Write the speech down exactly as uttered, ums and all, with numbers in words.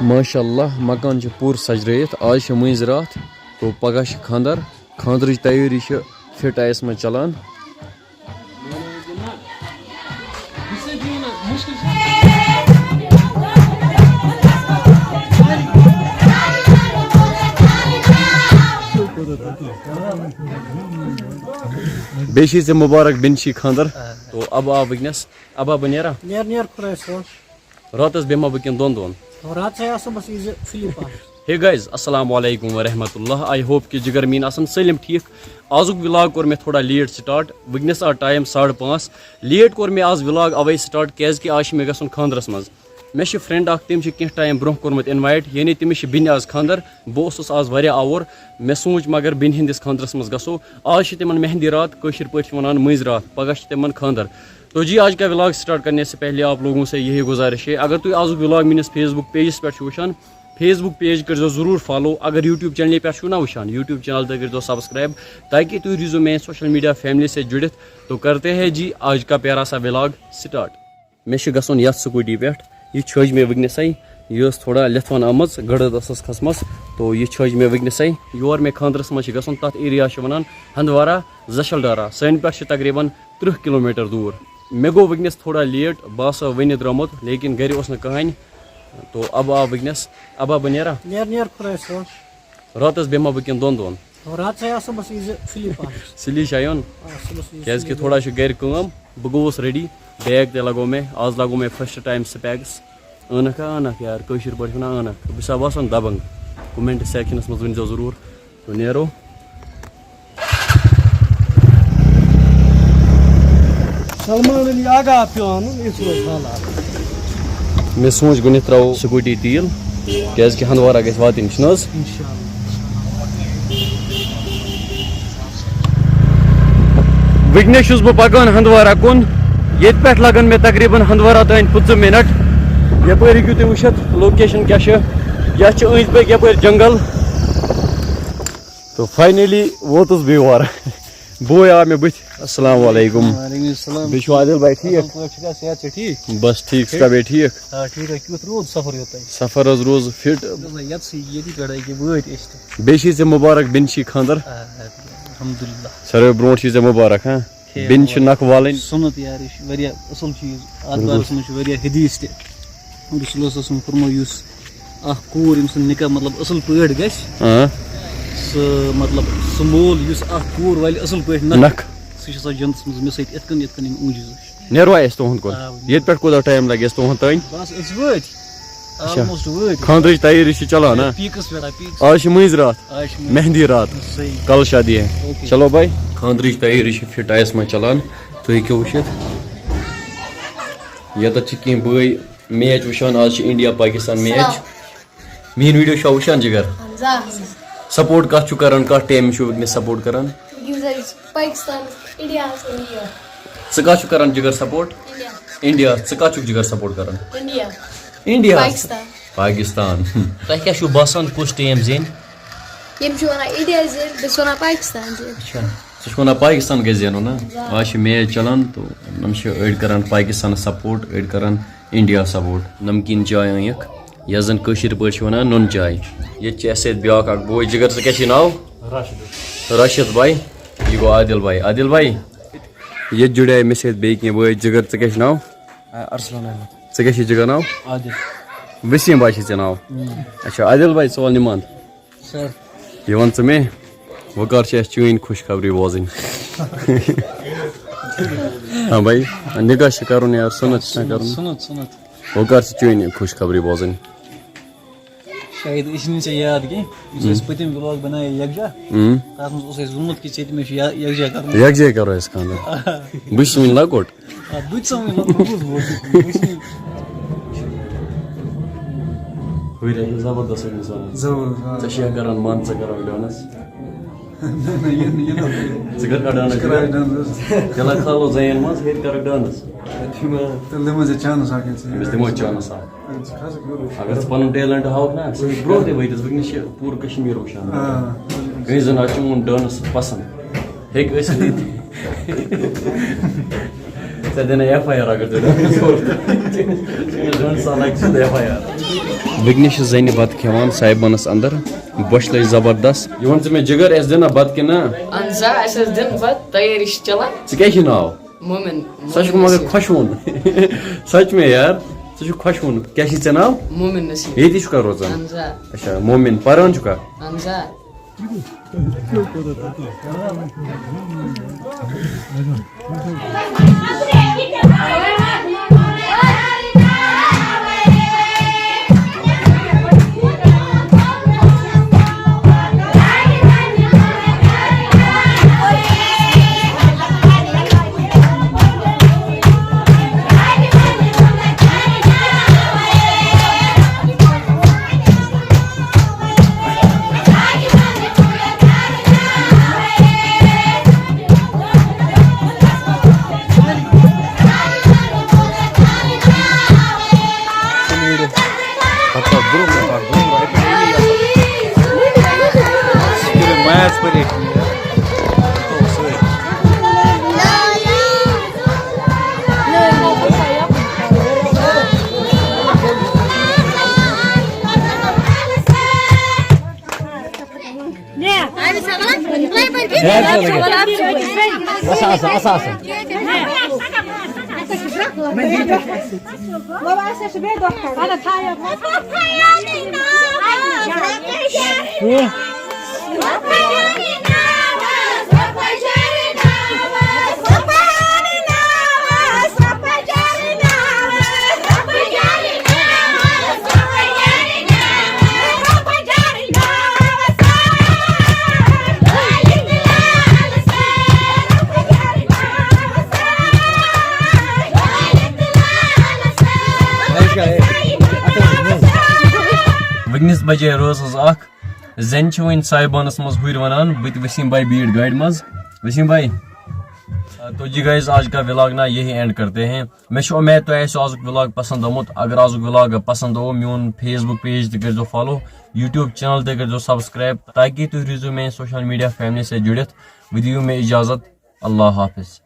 ماشاء اللہ، مکان چھُ پوٗرٕ سجرٲیِتھ۔ آز چھِ مٲنٛزِ راتھ، تو پگاہ چھِ خانٛدر۔ خانٛدرٕچ تیٲری چھِ فِٹ آیَس منٛز چلان۔ بیٚیہِ چھِ ژےٚ مُبارک، بیٚنہِ چھی خانٛدر۔ تو اب آو وٕنکیٚنَس، اب آو بہٕ نیرا؟ نیر نیر خۄدایَس حوال۔ راتَس بیٚہمہ بہٕ کِنہٕ دۄن دۄہَن؟ راتَس یا صُبحَس ییٖزِ سُلی پَہَم۔ ہے گایز، السلام علیکم ورحمۃ اللہ۔ I hope کہِ جِگر میٖن آسَن سٲلِم ٹھیٖک۔ آزُک وِلاگ کوٚر مےٚ تھوڑا لیٹ سٹارٹ۔ وٕنکیٚنَس آو ٹایم ساڑٕ پانٛژھ۔ لیٹ کوٚر مےٚ آز وِلاگ اَوَے سٹارٹ کیٛازِکہِ آز چھِ مےٚ گژھُن خانٛدرَس منٛز۔ مےٚ چھِ فرٛٮ۪نٛڈ اَکھ، تٔمۍ چھِ کینٛہہ ٹایم برونٛہہ کوٚرمُت اِنوایٹ، یعنی تٔمِس چھِ بیٚنہِ آز خانٛدر۔ بہٕ اوسُس آز واریاہ آوُر۔ مےٚ سوٗنٛچ مگر بیٚنہِ ہِنٛدِس خانٛدرَس منٛز گژھو۔ آز چھِ تِمَن مہندی رات، کٲشِر پٲٹھۍ چھِ وَنان مٲنٛزِ راتھ، پَگاہ چھِ تِمَن خانٛدر۔ تو جی، آج کا ولاگ سٹارٹ کرنے سے پہلے آپ لوگوں سے یہی گزارش ہے، اگر تُہۍ آزُک ولاگ میٲنِس فیس بُک پیجَس پٮ۪ٹھ چھِو وٕچھان، فیس بُک پیج کٔرۍزیو ضروٗر فالو۔ اگر یوٗٹیوٗب چینلہِ پٮ۪ٹھ چھِو نہ وٕچھان، یوٗٹیوٗب چینل تہِ کٔرۍزیو سبسکرائب، تاکہ تُہۍ روٗزِو میٛانہِ سوشل میٖڈیا فیملی سۭتۍ جُڑِتھ۔ تو کرتے ہیں جی آج کا پیارا سا ولاگ سٹارٹ۔ مےٚ چھُ گژھُن یَتھ سکوٗٹی پٮ۪ٹھ، یہِ چھٔج مےٚ وٕنکیٚنَسٕے، یہِ ٲس تھوڑا لٮ۪تھ وَن آمٕژ، گٔڑ ٲسٕس کھٔژمٕژ، تو یہِ چھٔج مےٚ وٕنکیٚنَسٕے۔ یور مےٚ خانٛدرَس منٛز چھِ گژھُن، تَتھ ایریا چھِ وَنان ہندوارہ زَشَلڈارا۔ سانہِ پٮ۪ٹھ چھِ تقریٖباً تٕرٛہ کِلوٗ میٖٹر دوٗر۔ مےٚ گوٚو وٕنکیٚنَس تھوڑا لیٹ، بہٕ ہسا ؤنِتھ درٛامُت، لیکن گرِ اوس نہٕ کٕہٕنۍ۔ تو اب آو وٕنکیٚنَس، اب آو بہٕ نیرا؟ نیر نیر خۄدایَس حوال۔ راتَس بیٚہمہ بہٕ کِنہٕ دۄن دۄہَن؟ راتَس یا صُبحَس ییٖزِ سُلی پَہَم۔ سُلی چھا یُن؟ آ، صُبحَس ییٖزِ کیٛازِکہِ سُلی۔ تھوڑا چھُ گرِ کٲم، بہٕ گوٚوُس ریڈی، بیگ تہِ لگوو مےٚ، آز لگوو مےٚ first time specs۔ عٲنَکھ ہا عٲنَکھ یار، کٲشِر پٲٹھۍ چھِ وَنان عٲنَکھ۔ بہٕ چھُسا باسان دَبنٛگ؟ کمنٹ سیکشنَس منٛز ؤنۍزیو ضروٗر۔ تو نیرو۔ سلمان علی آغا پیوان یِتھ پٲٹھۍ حالات۔ مےٚ سوٗنٛچ گۄڈٕنٮ۪تھ ترٛاوو سکوٗٹی تیٖل، کیٛازِکہِ ہندوارہ گژھِ واتٕنۍ، چھُنہٕ حظ؟ انشاءاللہ۔ وٕنکیٚنَس چھُس بہٕ پکان ہندوارہ کُن۔ ییٚتہِ پٮ۪ٹھ لگن مےٚ تقریٖباً ہندوارہ تام پٕنٛژٕہ منٹ۔ یپٲرۍ ہیٚکِو تُہۍ وٕچھِتھ لوکیشن کیٛاہ چھِ۔ یَتھ چھِ أنٛدۍ پٔکۍ یپٲرۍ جنگل۔ تو فاینلی ووتُس بیٚیہِ اورٕ۔ بوے آو مےٚ بٕتھِ۔ السلام علیکم۔ وعلیکم السلام۔ بیٚیہِ چھُو عادل بھائی ٹھیٖک؟ اَصٕل پٲٹھۍ چھُکھا؟ صحت چھا ٹھیٖک؟ بس ٹھیٖک، ژٕ چھُکھا بیٚیہِ ٹھیٖک؟ آ، ٹھیٖک حظ۔ کیُتھ روٗد سفر یوٚتام؟ سفر حظ روٗز فِٹ۔ دوٚپمَے یَتھ سٕے ییٚتی پٮ۪ٹھ أکہِ وٲتۍ أسۍ تہِ۔ بیٚیہِ چھِ ژےٚ مُبارک، بیٚنہِ چھی خانٛدر۔ آ، آ، الحمدللہ۔ ساروی برونٛٹھ چھِ ژےٚ مُبارک، ہاں؟ خیر بیٚنہِ چھِ مُبارک۔ نکھ والٕنۍ۔ سُنت یار، یہِ چھُ واریاہ اَصٕل چیٖز۔ اَتھ بِلکُل۔ بارَس منٛز چھُ واریاہ حدیث تہِ۔ رسول اللہ صلی اللہ علیہ وسلم فرموو، یُس اکھ کوٗر، ییٚمہِ سُنٛد نکاح، مطلب، اَصٕل پٲٹھۍ گژھِ، آ۔ سُہ، مطلب، سُہ مول، یُس اکھ کوٗر والہِ اَصٕل پٲٹھۍ نکھ، نکھ۔ سُہ چھُ آسان جنتَس منٛز مےٚ سۭتۍ یِتھ کٔنۍ، یِتھ کٔنۍ یِم اونٛجہِ زٕ چھِ۔ نیروا اَسہِ تُہُنٛد کُن؟ آ، ؤنِو۔ ییٚتہِ پٮ۪ٹھ کوٗتاہ ٹایم لگہِ اَسہِ تُہُنٛد تام؟ بس، أسۍ وٲتۍ۔ اچھا۔ Almost وٲتۍ۔ خانٛدرٕچ تیٲری چھِ چلان، نا؟ پیٖکَس پٮ۪ٹھ، آ، پیٖکَس۔ آز چھِ مٲنٛزِ راتھ۔ آز چھِ مٲنٛزِ۔ مہندی رات۔ صحیح۔ کل شادی ہے۔ اوکے۔ چلو بھائی، خانٛدرٕچ تیٲری چھِ فِٹ آیَس منٛز چلان۔ تُہۍ ہیٚکِو وٕچھِتھ۔ ییٚتٮ۪تھ چھِ کینٛہہ بٲے میچ وٕچھان۔ آز چھِ انڈیا پاکستان میچ۔ سلام۔ میٲنۍ ویڈیو چھا وٕچھان جِگر؟ اہن حظ، آ۔ سپورٹ کتھ چھُ کران، کتھ ٹیمہِ چھُ وٕنکیٚنس سپورٹ کران؟ وٕنکیٚنس حظ چھِ پاکستانس، انڈیاہس، انڈیا۔ ژٕ کتھ چھُکھ کران جِگر سپورٹ؟ انڈیا۔ انڈیا۔ ژٕ کتھ چھُکھ جِگر سپورٹ کران؟ انڈیا۔ انڈیا۔ پاکستان۔ پاکستان۔ تۄہہِ کیٛاہ چھُو باسان کُس ٹیٖم زینہِ؟ یِم چھِ وَنان انڈیا زینہِ، بہٕ چھُس وَنان پاکستان زینہِ۔ اچھا، ژٕ چھُکھ وَنان پاکستان گژھِ زینُن نا؟ آ۔ آز چھِ میچ چلان، تو یِم چھِ أڑۍ کران پاکستانس سپورٹ، أڑۍ کران انڈیا سپورٹ۔ نمکیٖن چاے أنِکھ، یَتھ زَن کٲشِر پٲٹھۍ چھِ وَنان نُن چاے۔ ییٚتہِ چھِ اَسہِ سۭتۍ بیٛاکھ اَکھ بوے، جِگر، ژٕ کیٛاہ چھُے ناو؟ راشد۔ راشد بھائی، یہِ گوٚو عادل بھائی۔ عادل بھائی، ییٚتہِ جُڑے مےٚ سۭتۍ بیٚیہِ کینٛہہ بٲے۔ جِگر، ژٕ کیٛاہ چھُے ناو؟ آ، ارسلان احمد۔ ژٕ کیٛاہ چھُے جِگر ناو؟ عادل۔ وسیٖم بھائی چھُے ژےٚ ناو؟ اۭں۔ اچھا، عادل بھائی، ژٕ وَن نِمَن۔ سر۔ یہِ وَن ژٕ مےٚ، وۄنۍ کر چھِ اَسہِ چٲنۍ خوشخبری بوزٕنۍ؟ ہاں بھائی، نکاح چھُ کرُن یار، سُنت چھُنہ کرُن۔ سُنت، سُنت۔ وۄنۍ کر چھِ چٲنۍ خوشخبری بوزٕنۍ؟ شاید یہِ چھِنہٕ ژےٚ یاد کینٛہہ، یُس اَسہِ پٔتِم وِلاگ بنایے یکجا، اۭں۔ تَتھ منٛز اوس اَسہِ ووٚنمُت کہِ ژےٚ تہِ مےٚ چھُ یا-، یکجا کرُن۔ یکجا کرو أسۍ خانٛدر۔ بہٕ چھُس وُنہِ لۄکُٹ۔ آ، بہٕ تہِ سمجھ، مطلب، بہٕ بوزٕ، بہٕ چھُس نہٕ۔ ہُرۍ ہا چھِ زبردست اِنسان۔ زبردست، آ۔ ژےٚ چھِ یا کران، مان ژٕ کران ڈانس۔ نہ، نہ، یہِ نہٕ، یہِ نہٕ۔ ژٕ کر کر ڈانس؟ ژٕ کر ڈانس؟ تیٚلہِ ہا کھالو زَین منٛز، ییٚتہِ کر ڈانس۔ تیٚلہِ دِمو ژےٚ چانس اکھ ییٚتہِ۔ أمِس دِمو چانس اکھ۔ ژٕ کھس برونٛہہ۔ اگر ژٕ پنُن ٹیلنٹ ہاوکھ نا، ژٕ ہیٚکھ برونٛہہ تہِ وٲتِتھ، وٕنکیٚنس چھِ پوٗرٕ کشمیٖر وٕچھان۔ آ۔ کٲنٛسہِ زَن آسہِ چون ڈانس پسنٛد، ہیٚکہِ ٲسِتھ ییٚتہِ۔ ژےٚ دِنَے ایف آی آر اگر ژےٚ دِنَے ژور۔ ژٕ چھُکھ زَن سالٕے ژٕ دِ ایف آی آر۔ وِگنیش چھِ زَنہِ بَتہٕ کھٮ۪وان صاحبانَس اَندَر۔ بۄچھِ لٔج زبردست۔ یہِ وَن ژٕ مےٚ جِگر، اَسہِ دِنا بَتہٕ کِنہٕ نہ؟ اہن سا، اَسہِ حظ دِن بَتہٕ، تیٲری چھِ چَلان۔ ژٕ کیٛاہ چھِ ناو؟ مومِن۔ سۄ چھِ مگر خۄشوُن۔ سچ میں یار، ژٕ چھُکھ خۄشوُن۔ کیٛاہ چھِ ژےٚ ناو؟ مومِن نصیٖب۔ ییٚتی چھُکھا روزان؟ اہن سا۔ اچھا، مومِن، پَران چھُکھا؟ اہن سا۔ وٕنکیٚنَس بجے رٲژ ہٕنٛز اکھ۔ زَنہِ چھِ وۄنۍ صاحبانَس منٛز ہُرۍ وَنان، بہٕ تہِ وسیم بھائی بیٖٹھ گاڑِ منٛز۔ وسیم بھائی، آ، تو جی گائز، آج کا ولاگ نا یہی اینڈ کرتے ہیں۔ مےٚ چھُ اُمید تۄہہِ آسہِ آزُک ولاگ پسنٛد آمُت۔ اگر آزُک ولاگ پسنٛد آو، میون فیس بُک پیج تہِ کٔرۍزیو فالو، یوٗٹیوٗب چینل تہِ کٔرۍزیو سبسکرائب، تاکہ تُہۍ روٗزِو میٛانہِ سوشل میٖڈیا فیملی سۭتۍ جُڑِتھ۔ وۄنۍ دِیِو مےٚ اجازت، اللہ حافظ۔